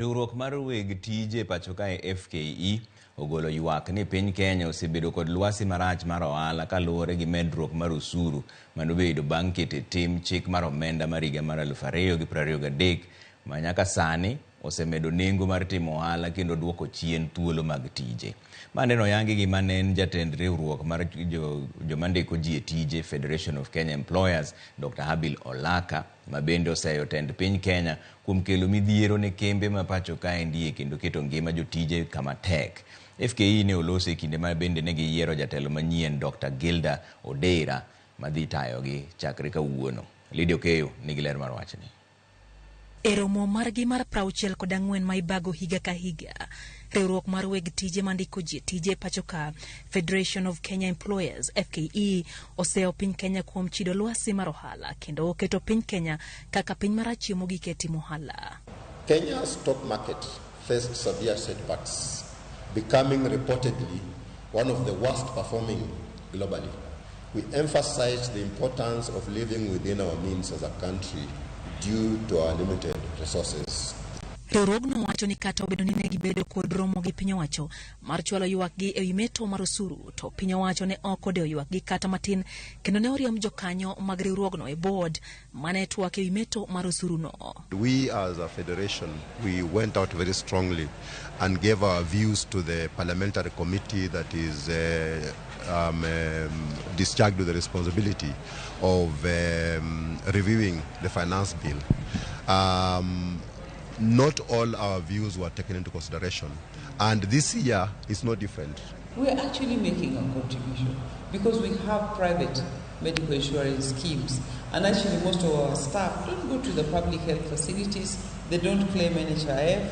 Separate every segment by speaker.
Speaker 1: Riwruok mar weg tije e pacho kae FKE ogolo ywak ni piny Kenya osebedo kod lwasi marach mar ohala kaluwore gi medruok mar osuru manobedo bang' keto e tim chik mar omenda mar higa mar 2023 ma nyaka sani osemedo nengo mar timo ohala kendo duoko chien thuolo mag tije. Ma neno oyangi gi mane en jatend riwruok mar joma ndiko ji e tije Federation of Kenya Employers Dr. Habil Olaka ma bende oseyo tend piny Kenya kuom kelo midhiero ne kembe ma pacho kaendie kendo keto ngima jotije kama tek. FKE ne oloso e kinde ma bende ne giyiero jatelo manyien Dr. Gilda Odera madhi tayogi chakre kawuono. Lydia Okeyo nigi ler mar wachni.
Speaker 2: E romo margi mar 64 ma ibago higa ka higa, riwruok mar weg tije mandiko ji e tije pacho ka, Federation of Kenya Employers FKE, oseyo piny Kenya kuom chido lwasi mar ohala kendo oketo piny Kenya kaka piny marachie mogik e timo ohala.
Speaker 3: Kenya's stock market faced severe setbacks, becoming reportedly one of the worst performing globally. We emphasize the importance of living within our means as a country due to our limited resources.
Speaker 2: Riwruogno wacho ni kata obedo ni ne gibedo kod romo gi piny owacho mar chwalo ywakgi e wi meto mar osuru, to piny owacho ne ok odewo ywakgi kata matin kendo ne oriemb jokanyo mag riwruogno e board mane twak e wi meto mar osuruno.
Speaker 3: We as a federation, we went out very strongly and gave our views to the parliamentary committee that is discharged with the responsibility of reviewing the finance bill. Not all our views were taken into consideration, and this year is no different.
Speaker 4: We are actually making a contribution because we have private medical insurance schemes, and actually most of our staff don't go to the public health facilities, they don't claim NHIF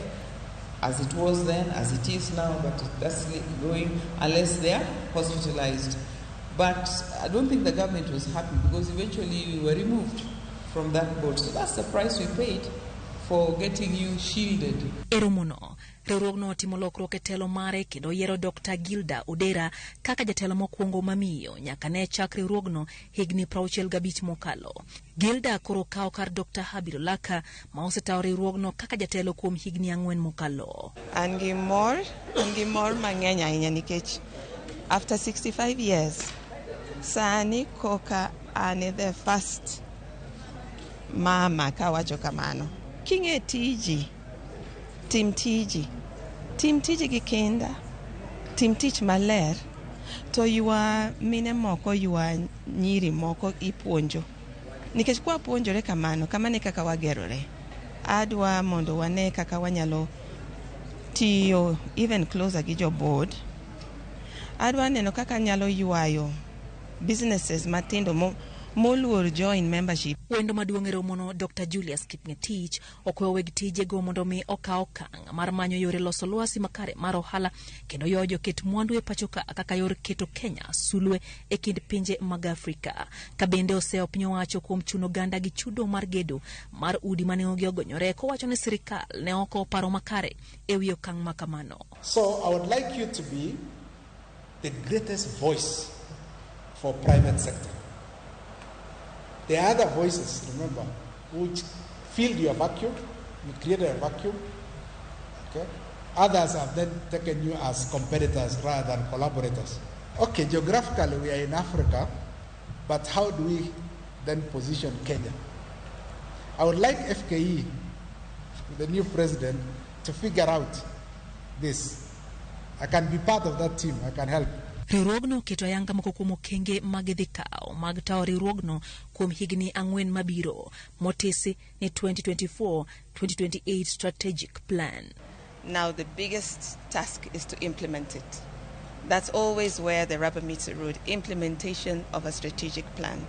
Speaker 4: as it was then, as it is now, but that's going unless they are hospitalized. But I don't think the government was happy because eventually we were removed from that board. So that's the price we paid for getting you shielded.
Speaker 2: E romono, riwruogno otimo lokruok e telo mare kendo yiero Dr. Gilda Odera kaka jatelo mokwongo mamiyo nyaka ne chak riwruogno higni 65 mokalo. Gilda koro kawo kar Dr. Habil Olaka ma osetayo riwruogno kaka jatelo kuom higni 4 mokalo.
Speaker 5: An gi mor, an gi mor mang'eny ahinya nikech after 65 years sani koka an the first mama kawacho kamano. King'e tiji, tim tiji, tim tiji gi kinda, tim tich maler, to ywa mine moko, ywa nyiri moko ipuonjo. Nikech kwa puonjore kamano, kamano e kaka wagerore. Adwa mondo wane kaka wanyalo tiyo even closer gi jo board. Adwa neno kaka anyalo ywayo businesses matindo moluor join membership.
Speaker 2: Wendo maduong' e romono Dr. Julius Kipngetich okwayo weg tijego mondo mi okaw okang' mar manyo yore loso lwasi makare mar ohala kendo ywayo joket mwandu e pacho ka kaka yor keto Kenya sulwe e kind pinje mag Afrika. Ka bende oseyo piny owacho kuom chuno oganda gi chudo mar gedo mar udi mane nengogi ogonyore kowacho ni sirikal ne ok oparo makare e wi okang' ma kamano.
Speaker 6: So I would like you to be the greatest voice for private sector. There are other voices, remember, which filled your vacuum, you created a vacuum. Okay? Others have then taken you as competitors rather than collaborators. Okay, geographically we are in Africa, but how do we then position Kenya? I would like FKE, the new president, to figure out this. I can be part of that team, I can help.
Speaker 2: Riwruogno oketo ayanga moko kuom okenge ma gidhi kawo mag tayo riwruogno kuom higni 4 mabiro motisi ni 2024-2028 strategic plan.
Speaker 5: Now the biggest task is to implement it. That's always where the rubber meets the road, implementation of a strategic plan.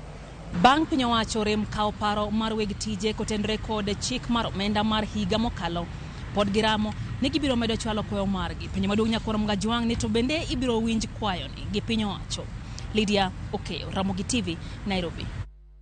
Speaker 2: Bang' piny owacho rem kawo paro mar weg tije kotenore kod chik mar omenda mar higa mokalo, pod giramo ni gibiro medo chwalo kwayo margi. Penjo maduong' nyakwar Mgajwang' ni to bende ibiro winj kwayoni gi piny owacho. Lydia Okeyo, Ramogi TV, Nairobi.